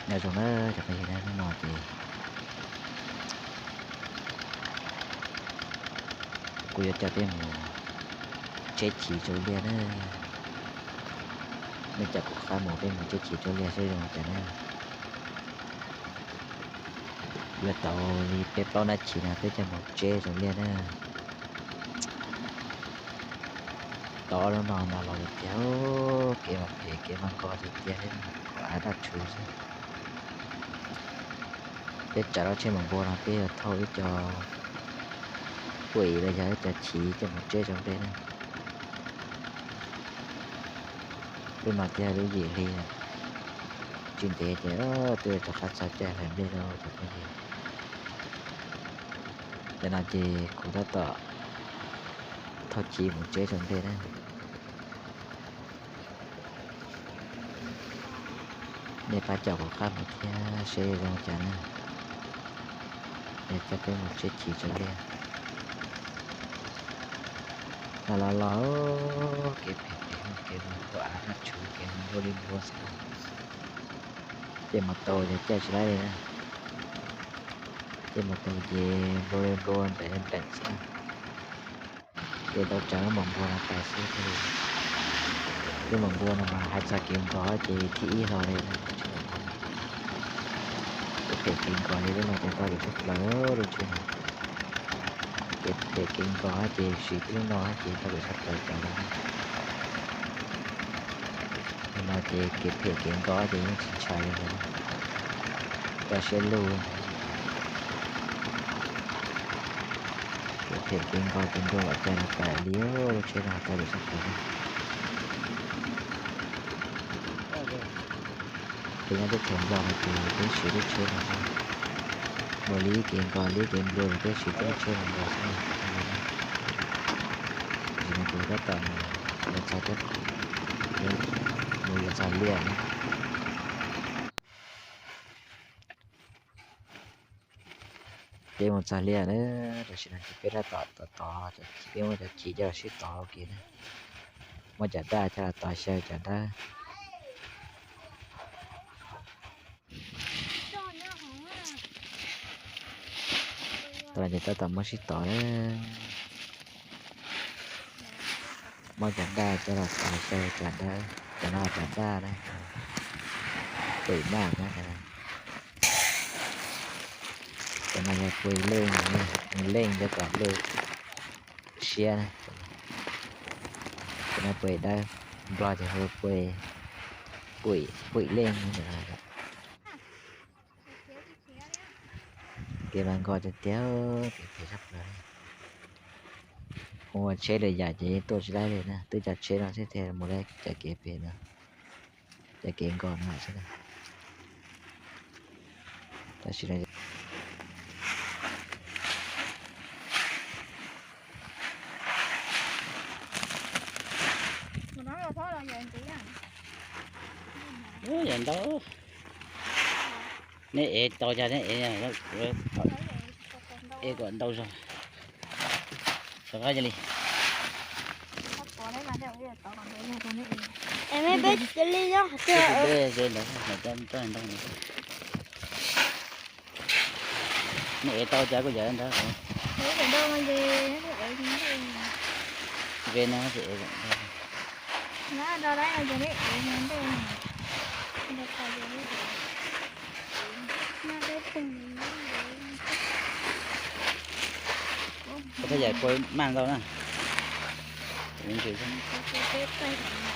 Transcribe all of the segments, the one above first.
Nyob zoo na cov phooj ywg na, hnub no ces kuv yuav coj peb mus tseb chiv rau liaj na. Nej caum kuv qab mus, peb mus tseb chiv rau liaj seb zoo li cas na. Yuav tau li peb plaub nab chiv no peb coj mus tseb rau liaj na. Tau ob hnub no mas los tiag tiag, kev mas phem kev mas nkos tiag tiag, kuv av daj tshuv xwb. Peb tsav lub tsheb mus npua no peb yuav thauj ib co kuim los yog ib co chiv coj mus tseb rau nplej na. Lub no twb yog lub yim hli lawm, tsis ntev ces twb yuav rov qab txog caij hlais nplej lawm cov phooj ywg. Cov no ces kuv tab tom thauj chiv mus tseb rau nplej na. Nej pab caum kuv qab mus thiab seb zoo cas na. Yuav coj peb mus tseb chiv rau liaj. Los los los, kev phem phem, kev mas kuv av daj tshuv, kev mas nplua li nplua xwb. Caij mus tau ces caij tsis laib li na. Caij mus tau ces nplua li nplua, npleem li npleem xwb. Ces tau tsav lub mom npua no pais xwb thiaj li. Lub mom npua no mas hais txog kev nkos ces thib ib hlo li na. Kev phem kev nkos li lub no ces tau lawm tshaj plaws lub tsheb no. Kev phem kev nkos ces siv tib lub no ces tau lawm tshaj plaws cov no. Lub no ces kev phem kev nkos ces yeej tsis ntshai li ntag. Rau siab lug. Kev phem kev nkos kev nplua npaum cas los pais li, lub tsheb no tau lawm tshaj plaws. Peb nyob teb chaws Nplog no ces peb siv lub tsheb no xwb. Mus li kev nkos li kev nplua los peb siv tib lub tsheb no nkaus xwb. Tam sim no ces tab tom yuav txog, mus yuav txog liaj na. Peb mus txog liaj na, tam sim no ces peb tab tom tov tov, peb muab cov chiv coj los sib tov ua ke na. Muab cov daj coj los tov xyaw cov dawb. Tov ces tab tom muab sib tov na. Muab cov daj coj los tov xyaw cov dawb, cov no cov daj na, pem maj na. Cov no yog pua leej, leej coj kom lwj siab na. Cov no pua dawb, Nplog ces hu pua, pua leej. Kev mas nkos tiag tiag, kev phem tshaj plaws. Ua tsheb lwm yam ces yeej tuaj tsis laib li na, twb cov tsheb no xwb thiaj mus laib cov kev phem no, cov kev nkos no xwb na. Tam sim no yam ntau, neb ev tau cas neb ev, ev kom ntau zog. Rov qab cia li. Neb ev tau cas kuj yam ntawd. Ve no ces ev kom ntau. Koj thaj yam pua maj ntau na.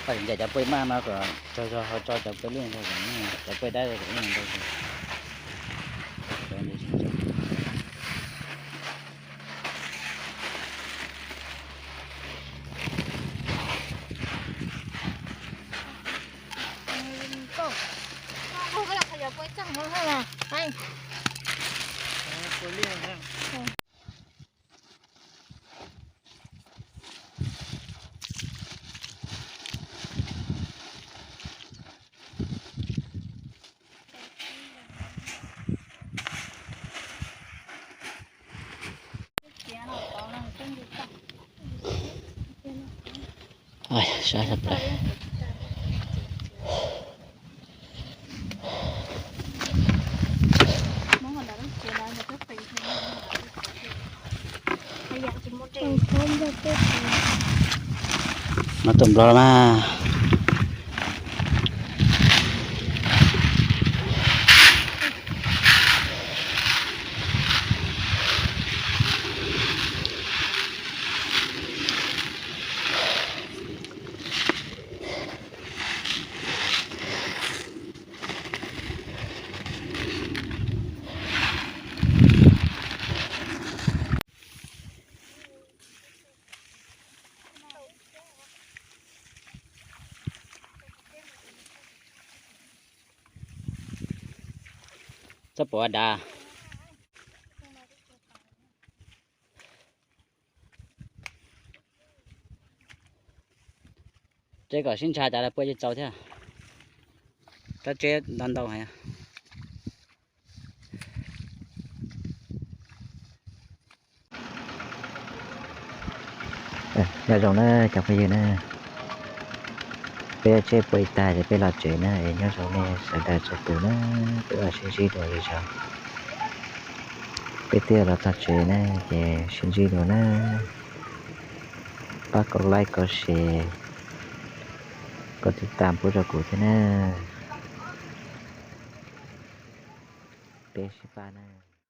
Koj ncaim cov pua maj no kom tsaug zog ho tso cov pua liaj ntau, cov pua dawb kom ntau. Sab tshaj plaws. Mas tuaj nplog los mas. Txhob pom dav. Tseb kom sib ntsha tas lawv puaj ces txaus thiab. Tab tseb ntau ntau heev. Nyob zoo na cov phooj ywg na, peb tseb puaj tag ces peb los tsev na, es nyob zoo nej sawv daws txhua tus na, peb mam sib ntsib dua lwm zaus. Peb twb los txog tsev na, ces sib ntsib dua na. Pab kom like, kom share, kom tiv tam pub rau kuv thiab na. Peb sib pab na.